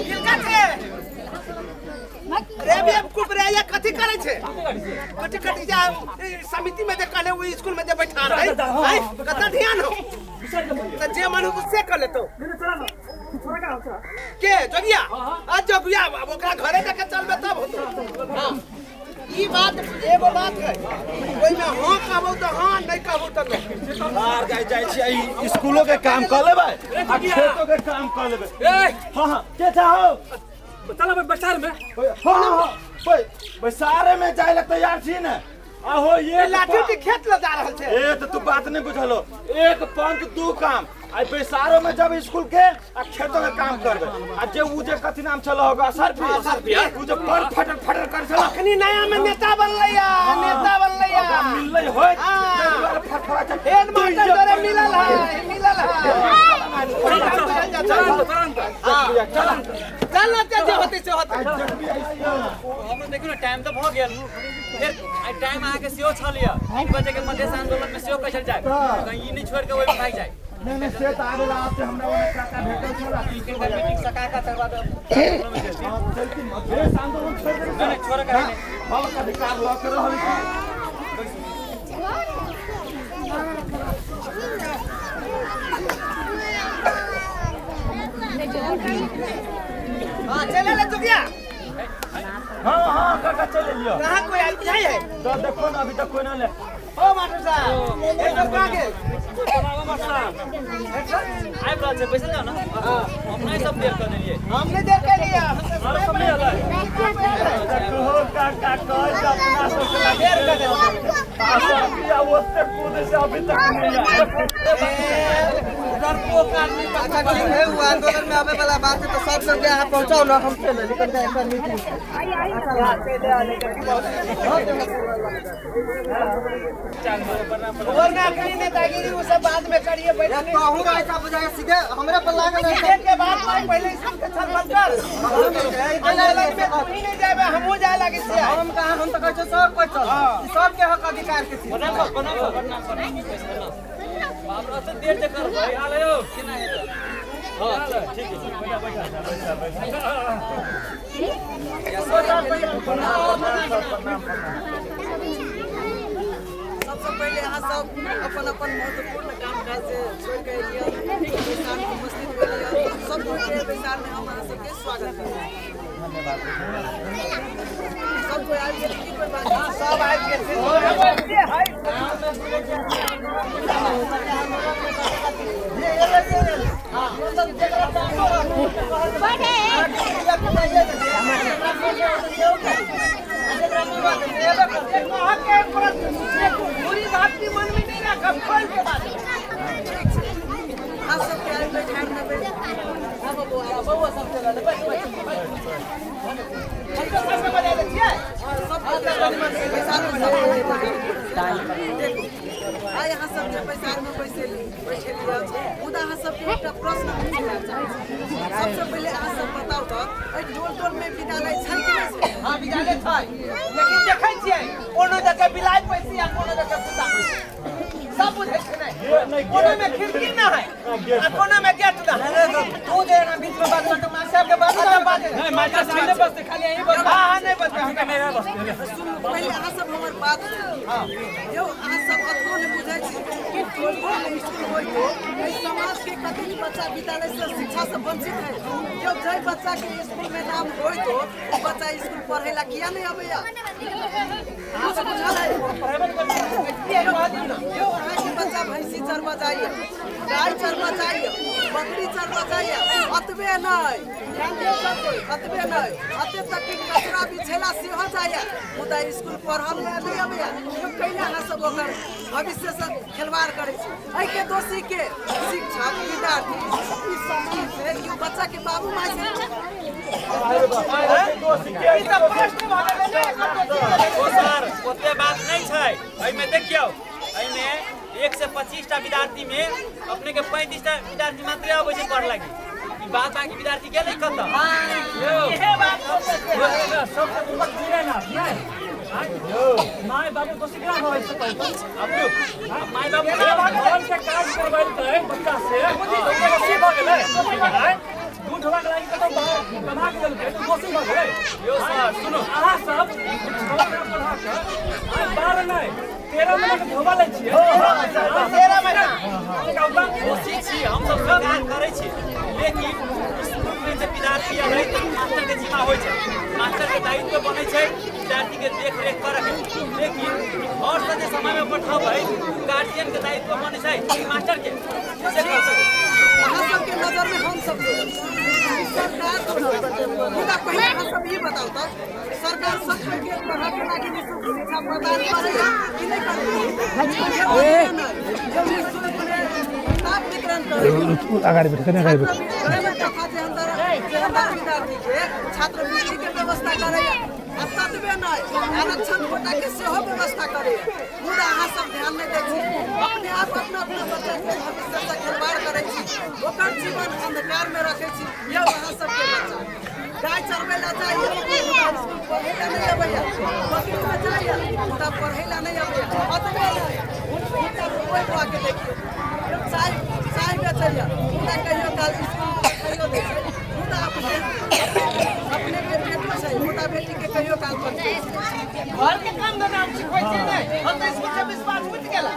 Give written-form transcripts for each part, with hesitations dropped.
किनका छै रे बेवकूफ रे ये कथी करै छै कथी कथी जा समिति में जे कहले ओ स्कूल में जे बैठा रहे हैं कत ध्यान हो त जे मन हो से कर लेतो के जोगिया आ जोगिया अब ओकरा घरे जाके चलबे तब होतो हां ई बात एगो बात है ओइमे हां कहबो त हां नहीं कहबो त नहीं बाहर जाय जाय छी ई स्कूलो के काम कर लेबै आ खेतो के काम कर लेबै ए हां हां के था हो चल अब बैसार में हां हां बैसारे में जाय ला तैयार छी ने आहो ये लाठी के खेत ल जा रहल छै ए तो तू बात नहीं बुझलो एक पंथ दू काम आई बैसारो में जब स्कूल के आ खेतो के काम करबे आ जे उ जे कथी नाम छल होगा सरफी उ जे पर फटर फटर कर छल अखनी नया में नेता बनलै या नेता बनलै या ओकरा मिललै होय हाँ। ताहि दुआरे फटफड़ा छै हेड मास्टर तोरे मिलल है मिलल है चल तुरंत चल चल ना जे होतै से होतै हमरो देखियौ ने टाइम तऽ भऽ गेल फेर आइ टाइम अहाँके सेहो छल यऽ 3 बजे के मधेश आंदोलन में सेहो कहल जाय कहीं ई नहि छोड़ि कऽ ओहिमे भागि जाय नहीं नहीं से तऽ आबे ला आब हमरा ओने काका भेटल छल तीन घंटा मीटिंग सका कऽ तकर बाद आंदोलन में गेल। हाँ, चलती मधेश आंदोलन छोड़ देने नहि नहि छोड़ऽ के नहि हक अधिकार लऽ के रहल छी हां चले ले चुकिया हाँ हाँ काका चल लियो कहाँ कोई आयल बुझाई है तो देखो ना अभी तक कोई ना ले ओ मास्टर साहब एक तो कहाँ गेल आबि रहल छै बैसल जाउ ने अपने सब देर कऽ देलियै हम नहीं देर के लिए सब नहि एलै देखो काका कह अपना सब के देर कर देलियै आ सब ओते कूद से अभी तक नहीं आया डरपोक आदमी अच्छा ठीक है वो आंदोलन में आवे वाला बात है तो सब लोग यहाँ पहुँचाओ ना हम चले लेकिन एक मीटिंग और ना अखनी नेतागिरी वो सब बाद में करिए बैठ तो हूँ ऐसा बुझाए सीधे हमरे पर लागल है सीधे के बाद में पहले स्कूल के छल बंद कर आंदोलन में तू ही नहीं जाबे हमहू जाए लागे छियै हम कहाँ हम तो कहै छियै सब कोइ चल ई सबके हक अधिकार के चीज प्रणाम सर, प्रणाम सर, प्रणाम प्रणाम प्रणाम बाप रे ओते देर जे करबै हाल यौ केना हेतै हां ठीक है सबसे पहिले अहाँ सब अपन अपन महत्वपूर्ण काम काज से छोड़ि के एलियै बैसार में उपस्थित भेलियै सब कोइके बैसार में हम अहाँ सबके स्वागत करै छी सब कोइ आबि गेलै की कोइ बात सब आबि गेल छै अहाँके प्रश्न बुरी बात भी मन में नहीं राखब खोल के बात अहाँ सबके आबि बैठार देबै आबो बौआ बौआ सब चलल बैठ बैठ बैठ हम तो सबके बजा दै छियै आइ अहाँ सब जे बैसारमे बैसेली बैठेली अछि मुदा अहाँ सबके एकटा प्रश्न पूछै लए चाहै छी सबसँ पहिले अहाँ सब बताउ तऽ एहि टोल टोलमे विद्यालय छै कि नहि छै हाँ विद्यालय छै लेकिन देखै छियै कोनो जगह बिलाइ पैसी आ कोनो जगह कुत्ता पैसी सब बुझै छै नहि कोनो में खिड़की ना है आ कोनो में गेट ना है तू जे एना बीच में बात करतो मास्टर साहब के बात अच्छा बात नहीं मास्टर साहब नहीं बसते खाली यहीं बसते हाँ हाँ नहीं बसते हम सुनू पहिले अहाँ सब हमर बात सुनू यौ अहाँ सब अतबो नहि बुझै छी कि टोल टोलमे स्कूल होइतो एहि समाजके कतेक बच्चा विद्यालयसँ शिक्षासँ वंचित है यौ जाहि बच्चाके स्कूलमे नाम होइतो ओ बच्चा स्कूल पढ़ै ला किया नहि अबैया कुछ बुझल है यौ अहाँके बच्चा भैंसी चरबऽ जाइए गाय चरबऽ जाइए बकरी चरबऽ जाइए अतबे नहि ध्यान दियौ सब कोइ अतबे नहि अते तक कि कचरा बिछेला सेहो जाइए मुदा स्कूल पढ़ल नहि अबैए यौ कैला अहाँ सब ओकर भविष्यसँ खेलवाड़ करै छी एहिके दोषी के शिक्षक विद्यार्थी ई समाज छै कि ओ बच्चाके बाबू माय छै ई तऽ प्रश्न भऽ गेलै ने एकर दोषी के। ओ सर ओते बात नहि छै एहिमे देखियौ एहिमे 125 टा विद्यार्थी में अपने के 35 टा विद्यार्थी मात्रे अबै छै पढ़ लागी ई बात बाकी विद्यार्थी गेलै कतऽ यौ इहे बात सोचै छियै। सबसे ऊपर गिरे ना नहीं माय बाबू दोषी केना भऽ जाइ छै अब माय बाबू धन के काज करबैलकै बच्चा से दोषी भऽ गेलै। आँय, दूध ढोबाक लागि कतौ बाहर कमा के देलकै तऽ दोषी भऽ गेलै। यौ सर सुनू, अहाँ सब 6 महीना पढ़ा कऽ आइ 12 नहि 13 महीना के धोबा लै छियै। 13 महीना। दोषी छी हमसब, स्वीकार करै छी, लेकिन स्कूल में जे विद्यार्थी अबै तऽ मास्टर के जिम्मा होइ छै, मास्टर के दायित्व बनै छै विद्यार्थी के देख रेख करके। लेकिन घर से जे समय में पठाबै, गार्जियन के दायित्व बनै छै कि मास्टर के, से कहू। अहाँ सबके नजर में हम सब दोषी, सरकार दोषी। मुदा पहिले अहाँ सब ई बताउ तऽ सरकार सबके पढ़ा के लागि निःशुल्क शिक्षा प्रदान करैया कि नहि करैया? निःशुल्क किताब वितरण करैया, अगाडि बैठ, कनि अगाडि बैठ। तथा जेहनदार विद्यार्थी के छात्रवृत्ति के व्यवस्था करैया, आ ततबे नहि, आरक्षण कोटा के सेहो व्यवस्था करैया। मुदा अहाँ सब ध्यान नहि दै छी। अपने आप अपना अपना बच्चा के भविष्य से खिलवाड़ करै छी, ओकर जीवन अंधकार में रखै छी। यौ, अहाँ सबके बच्चा गाय चरबै ला जाइया, मुदा स्कूल पढ़ै ला नहि अबैया। बकरी में जाइया, मुदा पढ़ै ला नहि अबैया। अतबे नहि, हुनका कोइ बौआ के देखियौ, चाय चाय बेचैया, मुदा कहियो काल स्कूल कहियो दै छै। मुदा अपने अपने के बेटी छै, मुदा बेटी के कहियो काल पठबै छै। घर के काम धंधा हम सिखबै छियै नहि, हम तऽ स्कूल से विश्वास उठि गेला।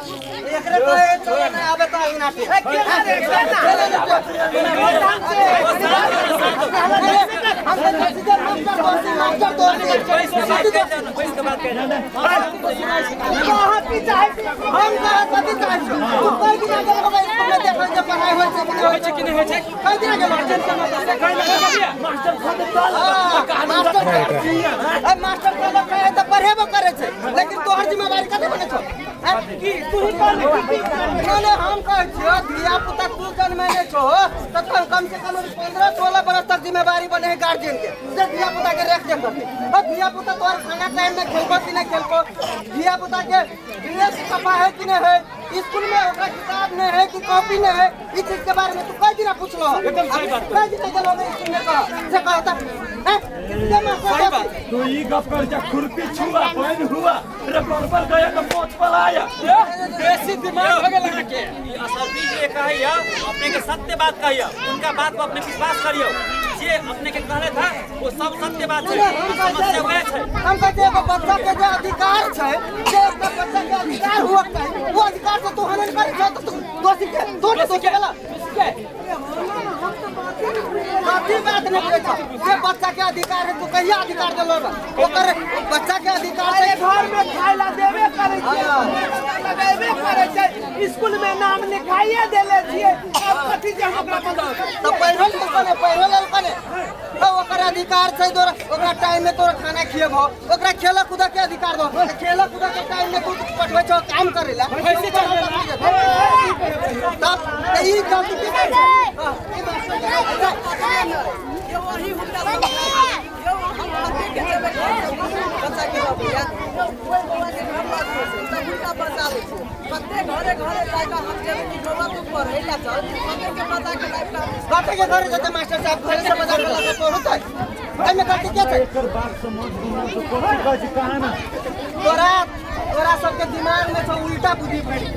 एकरे कहे चले नहीं आबे तो अंगना पे। ए, केना रे, केना? हम तो सीधे मास्टर दोषी, मास्टर दोषी। बैस के बात कहि जाउ ने, बैस के बात कहि जाउ। अहाँ की चाहै छी? हम कहाँ कथी चाहै छी? तू कई दिना गेल होबै स्कूल में देखै जे पढ़ाई होइ छै कि नहि होइ छै कि नहि होइ छै? कई दिना गेल? मास्टर मास्टर, ए मास्टर कहलक है तऽ पढ़ेबो करै छै, लेकिन तोहर जिम्मेवारी कथी बनै छौ? हैं? की तू ही कह ने, की की? नहि नहि, हम कहै छियौ, धिया पुता तू जन्मेने छौ तऽ कम कम से कम 15-16 बरस तक जिम्मेवारी बने है गार्जियन के जे धिया पुता के रेख देख करते। और धिया पुता तोहर खाना टाइम में खेलको कि नहीं खेलको, धिया पुता के ड्रेस सफा है कि नहीं है, स्कूल में ओकरा किताब नहीं है कि कॉपी नहीं है, इस चीज के बारे में तू कई दिन पूछलो? एकदम सही बात। कई दिन गेलो स्कूल में, कह से कहता हैं किसके मास्टर बात। तू ई गप कर जा, खुरपी छुआ पानि हुआ रे, बरबर गया तो पोछ पलाया। बेसी दिमाग हो गेल अहाँके। ई असर्फी जे कहैया, अपने के सत्य बात कहैया। उनका बात पर अपने विश्वास करियौ। जे अपने के कहले था वो सब सत्य बात छै। हम कहै समस्या वएह छै। हम कहै छियै, एगो बच्चा के जे अधिकार छै, जे एकटा बच्चा के अधिकार हुअ के चाही, वो अधिकार से तू हनन करै छौ तऽ तू दोषी के, तू ने दोषी गेला। कथी बात नहि बुझै छौ? जे बच्चा के अधिकार है, तू कहिया अधिकार देलो रे? ओकर बच्चा के अधिकार अरे छै। घर में खाय ला देबे करै छियै, लगेबे करै छै, स्कूल में नाम लिखाइए देले छियै, आब कथी जे हम ओकरा बताउ? तऽ पढ़ो लेलको ने, पढ़ो लेलको ने, तऽ ओकर अधिकार छै तोरा ओकरा टाइम में तोरा खाना खिएबहो, ओकरा खेला कूदा के अधिकार दो। खेला कूदा के टाइम में तू पठबै छौ काम करे ला, तब तऽ ई गलती के छै? हाँ, ई मास्टर के गलती छै। यौ, वही हुनका समझाउ। यौ, हम कते के जेबै घर से बच्चा के लबैया। यौ, कोइ बौआ के घर लग छै तब हुनका बचा लै छै। कते घरे घरे जाके हम जेबै कि बौआ, तू पढ़ै ला चल, कते के बचा के लाइफ का। कते के घरे जेतै मास्टर साहब? घरे से बजा के लऽ कऽ होतै? एहिमे गलती के छै? एकर बात समझ दुनू तो कथी कहै छै कहा ना। तोरा तोरा सबके दिमाग में छौ उल्टा बुद्धि भरि।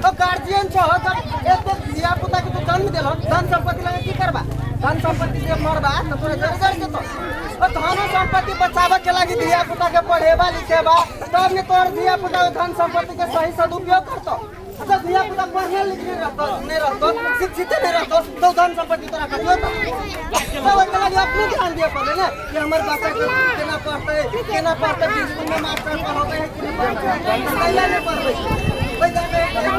तो गार्जियन छौ, जब एते धिया पुता के तू जन्म देलहो, धन संपत्ति लगे की करबा? धन संपत्ति से मरबा तऽ तोरा जड़ जड़ जेतौ। और धनो संपत्ति बचावे के लागि धिया पुता के पढ़ेबा लिखेबा, तब ने तोहर धिया पुता धन संपत्ति के सही सदुपयोग करतो। अच्छा, धिया पुता पढ़ने लिखने रहतो नहीं रहतो, शिक्षित नहीं रहतो, तो धन संपत्ति तोरा कथी होतो? तब ओहिके लागि अपने ध्यान दिए पड़े ने कि हमर बच्चा के केना पढ़तै, केना पढ़तै, स्कूल में मास्टर पढ़बै है कि नहि पढ़बै, कैला नहि पढ़बै, ओहि जाके। एकदम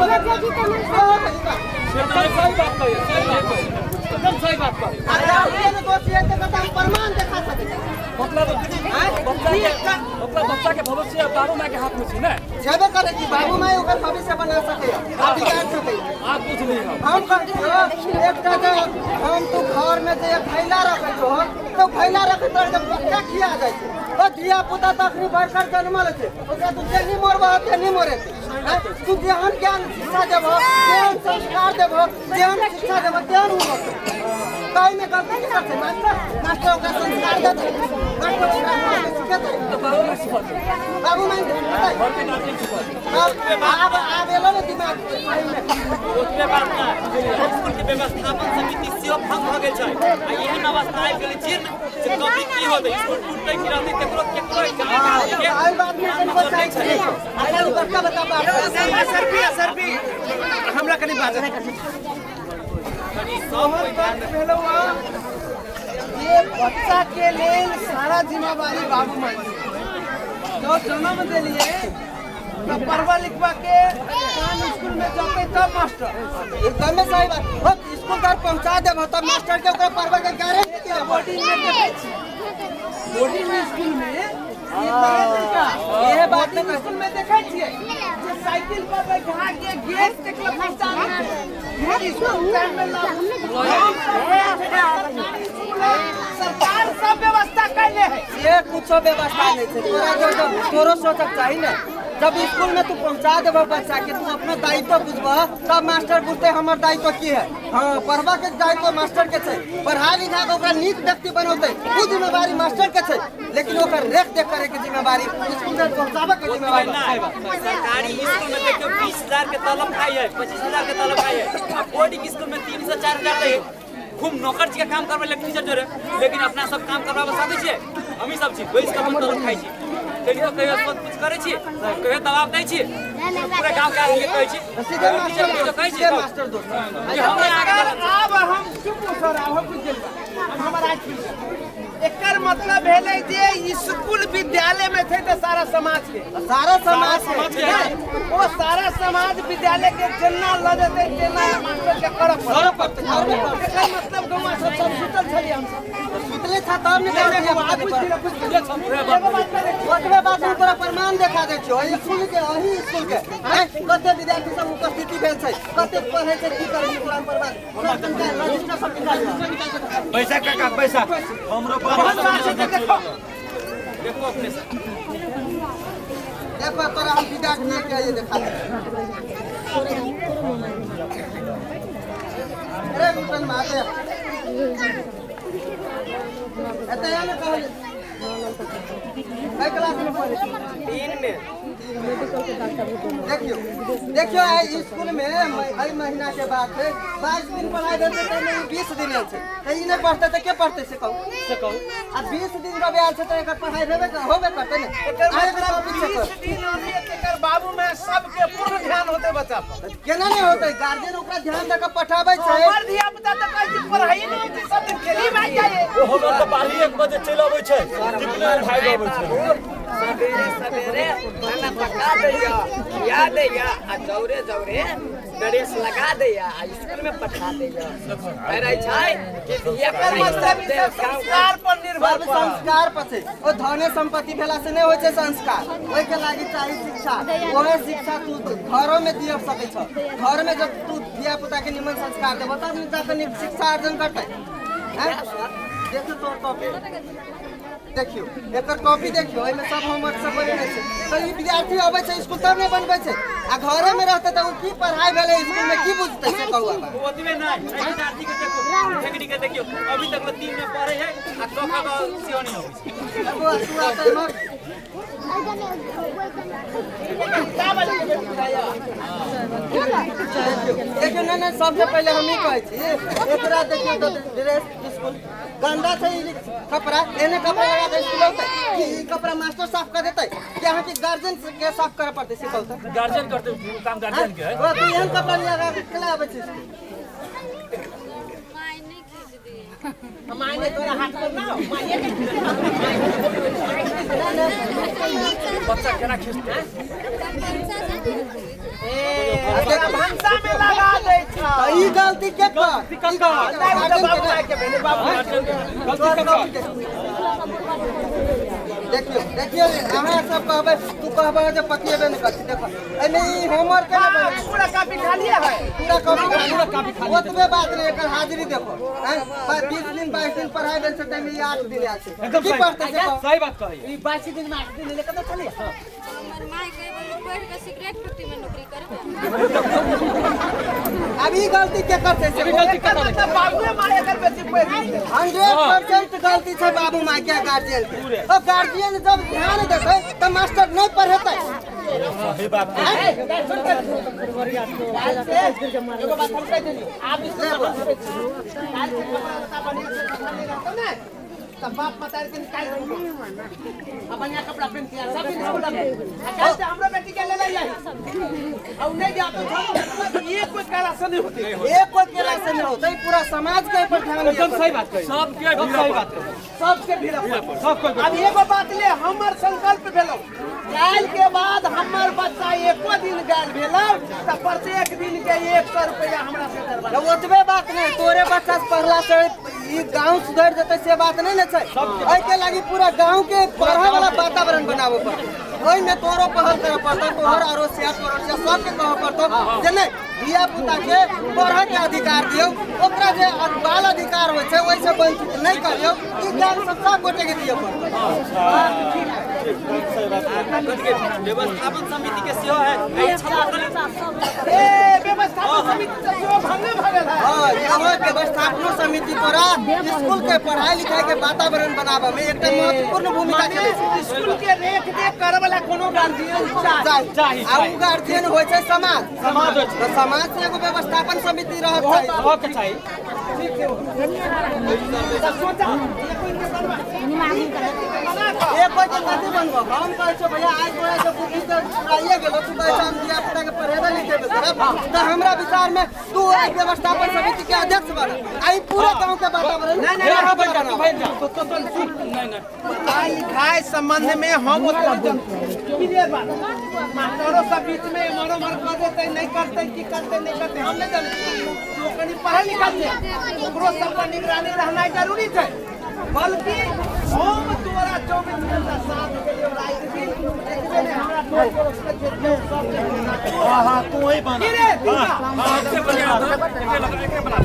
सही बात कहिए, सही बात कहिए, एकदम सही बात कहिए। आ गार्जियन दोषी है तऽ हम प्रमाण देखा सकै छी। मतलब बच्चा के, मतलब बच्चा के भविष्य बाबू माय के हाथ में छै ने? छेबे करे कि बाबू माय ओकर भविष्य बना सकैया आ बिगाड़ सकैया। आप बुझ ली हम। हम कहै छियौ, एकटा जे हम तू घर में जे घैला रखै छौ तऽ घैला रखै तोर जब बच्चा खिया जाइ छै। ओ धिया पुता तऽ अखनी भरकर जन्मल छै, ओकरा तू जेनी मोरबह तेनी मोरेतै। तू जेहन ज्ञान शिक्षा देबह, जेहन संस्कार देबह, जेहन शिक्षा देबह, तेहन उ होतै। ताहिमे गलती केकर छै? मास्टर? मास्टर ओकरा संस्कार देतै? मास्टर ओकरा घरमे सिखेतै? तऽ बाबू माय सिखतै। बाबू माय सिखेतै। घर के गार्जियन सिखतै। आब आब एलो ने दिमाग सहीमे। ओतबे बात नहि, स्कूल के व्यवस्थापन समिति सेहो भंग भऽ गेल छै आ एहन अवस्था आबि गेलै जीर्ण जे कभी की होतै, स्कूल टूटतै की रहतै, तकरो केकरो गाँव के आदमी के एहि बात में कनिको मतलब नहि छै। अच्छा ई बड़का बड़का बात असरफी असरफी हमरा कनि बाजऽ कनि सब कोइ ध्यान भेलौ ये बच्चा के लेल सारा जिम्मेवारी बाबू माई के। जो जन्म देलिए तो पढ़वा लिखवा के काम स्कूल में जाते तब मास्टर। एकदमे सही बात हो। स्कूल तक पहुंचा देब तब मास्टर के ओकरा पढ़बे के गारंटी के बोर्डिंग में देखै छी, बोर्डिंग स्कूल में ये तरीका ये बात नहीं। स्कूल में देखै छियै जे साइकिल पर बैठा के गेट तक ले पहुंचा दै छै। स्कूल टाइम में लाभ सरकार सब व्यवस्था कैले है। ये कुछो व्यवस्था नहीं छै। तोरा जो तोरो सोचक चाही ने, जब स्कूल में तू पहुंचा देबह बच्चा के, तू अपना दायित्व बुझबह तब मास्टर बुझते हमर दायित्व की है। हाँ, पढ़बा के दायित्व मास्टर के छै, पढ़ा लिखा के ओकरा नीक व्यक्ति बनौते उ जिम्मेवारी मास्टर के छै, लेकिन ओकर रेख देख करे के जिम्मेवारी स्कूल में पहुंचाबे के जिम्मेवारी। सरकारी स्कूल में देखियो 20,000 के तलब खाइ है, 25,000 के तलब खाइ है आ बोर्डिंग स्कूल में 3 से 4 हजार दै है। खूब नौकर जी के काम करबै लए टीचर जोरे, लेकिन अपना सब काम करबाबऽ सकै छियै? हमही सब छी बैस के अपन तलब खाइ छी, कहियो कहियो सब कुछ करै छी, कहियो दबाव दै छी, पूरा गाँव के आदमी के कहै छी, सीधे मास्टर टीचर के कहै छी सीधे मास्टर दोस्त कि हमरे आगे गलत छै। आब हम चुप हो सर, आब हम बुझि गेल। आब हमर आँखि खुलि गेल। एकर मतलब भेलै जे स्कूल विद्यालय में छै तऽ सारा समाज के, सारा समाज के ओ सारा समाज विद्यालय के जेना लऽ जेतै तेना मास्टर के करऽ पड़तै। एकर मतलब गौवा सब सब सुतल छलियै हमसब। सुतले था तब ने आब बुझि गेलै, बुझि गेलै। एगो बात करै छी। ओतबे बात हम तोरा प्रमाण देखा दै छियौ। एहि स्कूल के, एहि स्कूल के आँय, कते विद्यार्थी सब उपस्थिति भेल छै, कते पढ़ै छै, की करै छै, तोरा प्रमाण सब तनिका रजिस्टर सब निकाल लिअ। पैसा काका पैसा हमरो बहुत बात छै तऽ देखो। देखो अपने से देखो तोरा हम विद्यार्थी के ये देखा दे। अरे मुटन माते एते आ ने कहले कई क्लास में पढ़े? 3 में। देखियो देखियो आई स्कूल में एहि महीना के बात है, 22 दिन पढ़ाई भेल छै, ताहिमे ई 20 दिन आयल छै, तऽ ई नहि पढ़तै तऽ के पढ़तै से कहू? से कहू। आ 20 दिन जब आयल छै तऽ एकर पढ़ाई भेबे होबे करतै ने। एकर आइ एकर मतलब कॉपी चेक 20 कर। दिन अभी एकर बाबू में सबके पूर्ण ध्यान होते बच्चा पर। केना नहि होतै? गार्जियन ओकरा ध्यान दऽ कऽ पठाबै छै। हमर धिया पुता तऽ कहै छै पढ़ाई नहि होइ छै, सब दिन खेली भागि जाइए। ओ हमर तऽ 12-1 बजे चलि अबै छै, टिफिन भागि अबै छै। सवेरे सवेरे खाना पका दैया, खिया दैया आ जौरे जौरे ड्रेस लगा दैया आ स्कूल में पठा दैया। कहै छै कि धिया एकर मतलब ई सब संस्कार पर निर्भर सब संस्कार पर छै। ओ धने संपत्ति भेला से नहि होइ छै संस्कार, ओहिके लागि चाही शिक्षा। ओहे शिक्षा तू घरो में दिया सकै छ। घर में जब तू धिया पुता के निमन संस्कार देबह तब ने जाके नीक शिक्षा अर्जन करतै। आँय? देखियौ तोहर कॉपी देखियौ, एकर कॉपी देखियौ, एहिमे सब होमवर्क सब बनेने छै। तऽ ई विद्यार्थी अबै छै स्कूल तब ने बनबै छै, आ घरे में रहतै तऽ ओ की पढ़ाई भेलै स्कूल में की बुझतै से कहू आब। ओतबे नहि, एहि विद्यार्थी के देखो, ठेकनी के देखियौ, अभी तक ले 3 में पढ़े है आ क ख ग सेहो नहि अबै छै। एगो तू आता एम्हर। देखियौ नहि नहि, सबसे पहिले हम ई कहै छी, एकरा देखियौ तऽ ड्रेस स्कूल गंदा छै, ई कपड़ा एने कपड़ा लगा के स्कूल औतै कि ई कपड़ा मास्टर साफ कर देतै कि अहाँके गार्जियन के साफ करऽ पड़तै से कहू तऽ? गार्जियन करतै काम, गार्जियन के है। ओ तू एहन कपड़ा लिया के केला आबै छै स्कूल? मायने तोरा हाथ पर ना मायने के बच्चा केना खींचतै? ए भनसा में लगा दै छ। तऽ ई गलती के कर? नहीं उ तऽ बाबू माय के भेलै, बाबू माय के। गलती ककर? देखियौ देखियौ, अहाँ सब कहबै, तू कहबै जे पतिएबे नहि करतै। देखो एहिमे ई होमवर्क केना बनेबै? पूरा कॉपी खालिए है। पूरा कॉपी पूरा कॉपी खाली। ओतबे बात नहि, एकर हाजिरी देखो। आँय, 20 दिन 22 दिन पढ़ाई भेल छै, ताहिमे ई 8 दिन आयल छै। एकदम की सही पढ़तै से कहू? सही बात कहै। ई 22 दिन में 8 दिन ले कतऽ छलियै? हमर माय कहै बोलू पढ़ि कऽ सिगरेट फैक्ट्री में नौकरी करबै। आ अब ई गलती केकर छै से गलती एकर मतलब बाबुए माय एकर बेसी पैघ छै। 100% गलती छै बाबू माय के गार्जियन के। ओ गार्जियन जब ध्यान देतै तऽ मास्टर नहि पढ़ेतै। सही बात है। एगो बात हम कहि देलियौ, आब स्कूल में हम छी। काल्हि से कपड़ा लत्ता बढ़िया से सफा नहि रहतौ ने, तऽ बाप मतारी के निकालि देबौ। आ बढ़िया कपड़ा पहिन के आ सब दिन स्कूल आबू। आ काल्हि से हमरो बेटी के लेले जाही। आ उ नहि जातौ तऽ एक कोई काला से नहीं होते। एक कोई केला से नहि होतै, पूरा समाज के एहि पर ध्यान दिअ एकदम सही पड़तै। बात कही, सबके सही बात कही, सबके भीड़ पड़तै। सब कोई। अब एगो बात ले, हमर संकल्प भेलौ, काल्हि के बाद हमर बच्चा एको दिन गायल भेलौ तऽ प्रत्येक दिन के 100 रुपया हमरा से दरबार। तऽ ओतबे बात नहि, तोरे बच्चा से पढ़ला से ई गांव सुधरि जेतै से बात नहि ने छै। एहिके लागि पूरा गांव के पढ़े वाला वातावरण बनाबऽ पड़तै। ओहिमे तोरो पहल करऽ पड़तौ, तोहर अड़ोसिया पड़ोसिया सबके कहऽ पड़तौ जे नहि, धिया पुता के पढ़े के अधिकार दियौ, ओकरा जे बाल अधिकार होइ छै ओहिसँ वंचित नहि करियौ। ई ज्ञान सब सब गोटे के दिअ पड़तौ। व्यवस्थापन समिति के सेहो है एहि छात्र। ए व्यवस्थापन समिति तऽ सेहो भंगे भऽ गेल है। हाँ, इहो व्यवस्थापनो समिति तोरा स्कूल के पढ़ाई लिखाई के वातावरण बनाबऽ में एकटा महत्वपूर्ण भूमिका खेलै छै। स्कूल के रेख देख करे वाला कोनो गार्जियन चाही। चाही। आ उ गार्जियन होइ छै समाज। समाज होइ छै। तऽ समाज से एगो व्यवस्थापन समिति रहक चाही। रहक चाही। तऽ सोचा एको के बनबा एक कोई के कथी बनबो? हम कहै छियौ भैया, आइ तोरा से बुद्धि तऽ पुराइए गेलो, तू कहै छौ हम धिया पुता के पढ़ेबे लिखेबे करब, तऽ हमरा विचार में तू एहि व्यवस्थापन समिति के अध्यक्ष बन आ ई पूरा गांव के वातावरण नहीं नहीं तू बन जा, तू बन जा। तो तो तो सुन, नहीं नहीं, पढ़ाई लिखाई संबंध में हम ओतना क्लियर बात, मास्टरो सब बीच में एमहर ओमहर कर देते, नहीं करते, की करते नहीं करते हम नहीं जाने। तो कनी पढ़ल लिखल छै, ओकरो सब पर निगरानी रहनाइ जरूरी छै। बल्कि हम तोरा 24 घंटा साथ देलियौ राति दिन, एतबे नहि हमरा टोल पड़ोस के जे छै सब के। हाँ हाँ, तू वही बना। की रे दीपा? एकरे बना, एकरे बना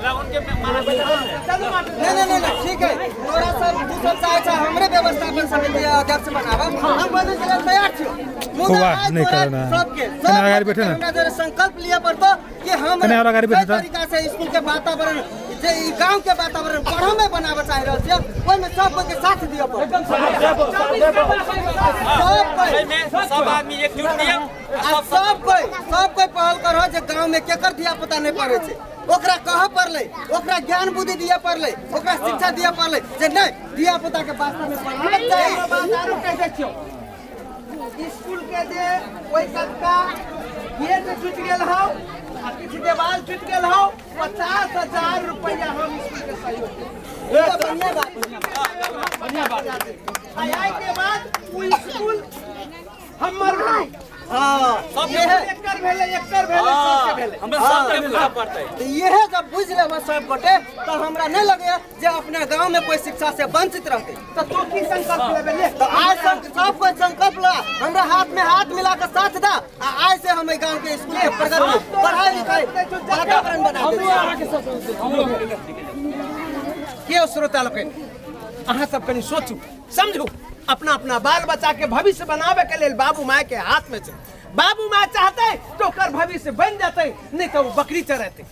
ला उनके माना चलू मास्टर। नहीं नहीं नहीं, ठीक है, तोरा सब तू सब चाहे छै हमरे व्यवस्थापन समिति के अध्यक्ष बनाबऽ, हम बनै के लेल तैयार छियौ, मुदा वाह, आइ नहीं तोरा करना। सबके कने अगाडि बैठे न। हमरा जरे संकल्प लिअ पड़तौ कि हम कने और अगाडि बैठे जाहि त। तरीका से स्कूल के वातावरण जे ई गांव के वातावरण पढ़ऽ में बनाबऽ चाहि रहल छियै, ओहिमे सब कोई के साथ दिअ पड़तौ। सब कोई एहिमे सब आदमी एकजुट दियौ। आ सब कोई पहल करह जे गांव में केकर धिया पुता नहीं पढ़े छै, ओकरा कहऽ पड़लै, ओकरा ज्ञान बुद्धि दिअ पड़लै, ओकरा शिक्षा दिअ पड़लै जे नहि, धिया पुता के वास्तव में पढ़ाबक चाही। एगो बात आरो कहि दै छियौ, स्कूल के जे ओहि कतका गेट टूटि गेल हौ आ किछु देवाल टूटि गेल हौ, 50,000 रुपया हम स्कूल के सहयोग देब। ई तऽ बढ़िया बात। बढ़िया बात। आ एहि के बाद ओ स्कूल हमर भेलै। हाँ, इहे एकर भेलै, एकर भेलै, सबके भेलै। हमरा सबके बुझऽ पड़तै। तऽ इहे जब बुझि लेबै सब गोटे तऽ हमरा नहि लगैया जे अपना गांव में कोई शिक्षा से वंचित रहतै। तऽ तू की संकल्प लेबै ले? तऽ आइ सब कोई संकल्प ला, हमरा हाथ में हाथ मिला के साथ दा आ आइ से हम एहि गांव के स्कूल के प्रगति पढ़ाई लिखाई वातावरण बना देबै। अहाँके सब हमरो के श्रोता लोकनि, अहाँ सब कनि सोचू समझू, अपना अपना बाल बच्चा के भविष्य बनाबे के लेल बाबू माय के हाथ में छै। बाबू माय चाहते तो ओकर भविष्य बन जतै, नहीं तो ओ बकरी चरेतै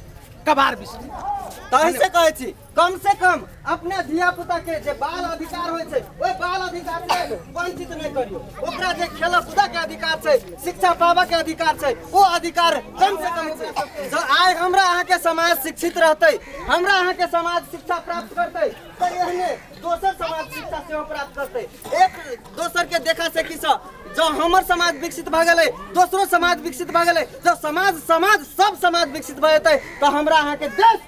कबार बिसतै। तहि से कहै छी कम से कम अपने धिया पुता के जे बाल अधिकार होइ छै ओहि बाल अधिकार से वंचित नहि करियौ। ओकरा जे खेल कूद के अधिकार छै, शिक्षा पाबऽ के अधिकार छै, ओ अधिकार कम से कम छै। जँ आइ हमरा अहाँके समाज शिक्षित रहतै, हमरा अहाँके समाज शिक्षा प्राप्त करतै, तऽ एहने दोसर समाज शिक्षा सेहो प्राप्त करतै। एक दोसर के देखा से की सँ जँ हमर समाज विकसित भऽ गेलै, दोसरो समाज विकसित भऽ गेलै, जँ समाज समाज सब समाज विकसित भऽ जेतै तऽ हमरा अहाँके देश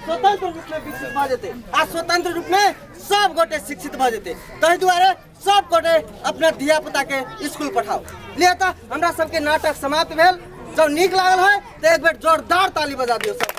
स्वतंत्र रूप में विकसित भऽ जेतै आ स्वतंत्र रूप में सब गोटे शिक्षित भऽ जेतै। ताहि दुआरे सब गोटे अपना धिया पुता के स्कूल पठाउ। लिअ तऽ हमरा सबके नाटक समाप्त भेल। जँ नीक लागल है तऽ एक बेर जोरदार ताली बजा दियौ सब।